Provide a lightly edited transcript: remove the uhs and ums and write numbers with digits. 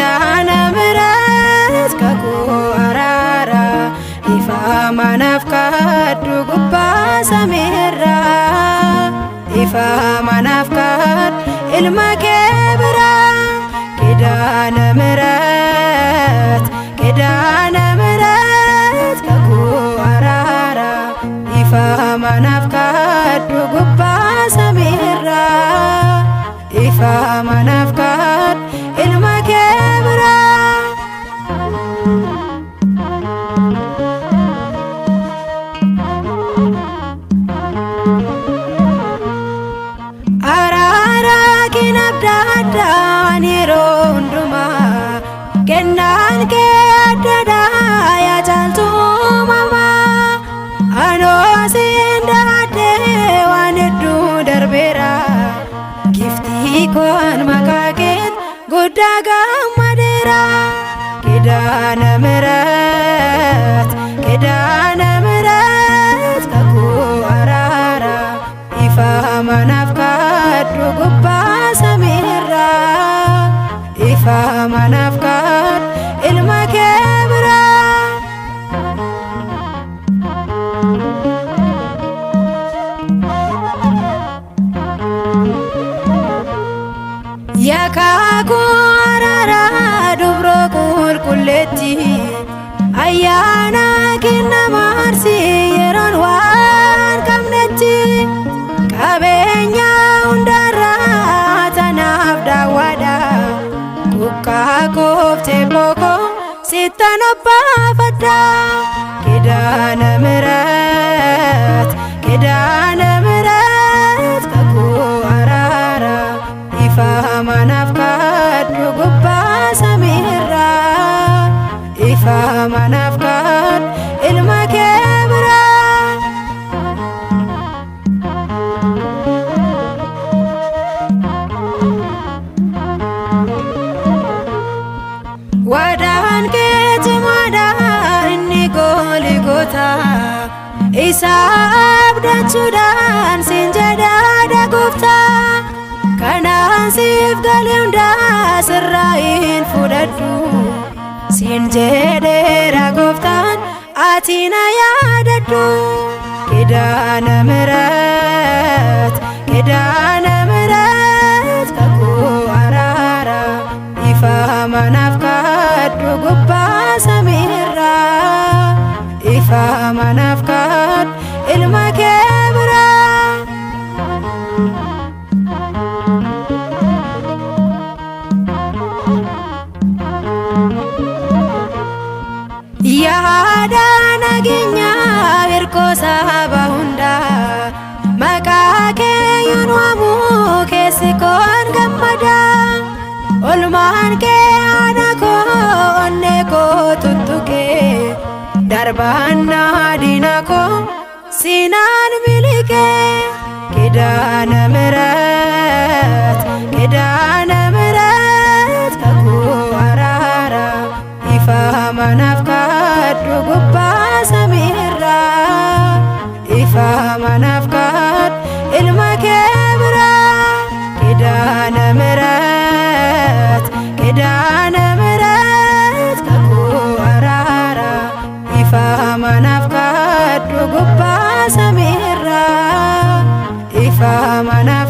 Kidaana Mihirat kakuu araaraa dhiifama naaf kadhu gubbaa samiirraa dhiifama naaf kadhu ilma kee biraa Kidaana Mihirat Kidaana Mihirat kakuu araaraa dhiifama naaf kadhu gubbaa samiirraa dhiifama naaf kadhu ilma kee biraa. Araara keen adda addaan yeroo hundumaa kennaan kee addadhaa yaa caaltu uumamaa anoo siin daadhee waan hedduu darbeera giftii koon maqaa keen guddaa gammadeera Kidaana Mihirat Kidaana Mihirat kakuu araaraa dhiifama naaf kadhu gubbaa samiirraa dhiifama naaf kadhu ilma kee biraa. Yakaakuu araaraa dubroo qulqulleetti ayyaana kenna maarsi yeroon waan qabnetti qabeenya hundarraa tanaaf daawwadha kuqqaa kooftee bookoo sittan obbaafadha Kidaana Mihirat Kidaana Mihirat kakuu araaraa dhiifama naaf kadhu gubbaa samiirraa dhiifama naaf kadhu ilma kee biraa. Waadaan kee cimaadha inni Gooligoota isa abdachuudhaan siin jedhaadha gooftaa kanaan siif gale hundaa sirraa hin fudhadhu siin jedheera gooftaan ati na yaadadhu Kidaana Mihirat Kidaana Mihirat kakuu araaraa dhiifama naaf kadhu gubbaa samiirraa dhiifama naaf kadhu ilma kee biraa. Yaada nageenyaa hirkoo saba hundaa maqaa kee yoon waamu keessi koon gammada olmaan kee haadha koo onnee koo tuttuqee darbaannaa diina koo siinaan miliqee Kidaana Mihirat Kidaana Mihirat kakuu araaraa dhiifama naaf kadhu gubbaa samiirraa dhiifama naaf kadhu ilma kee biraa Kidaana Mihirat Kidaana Mihirat kakuu araaraa dhiifama naaf kadhu gubbaa samiirraa dhiifama naaf.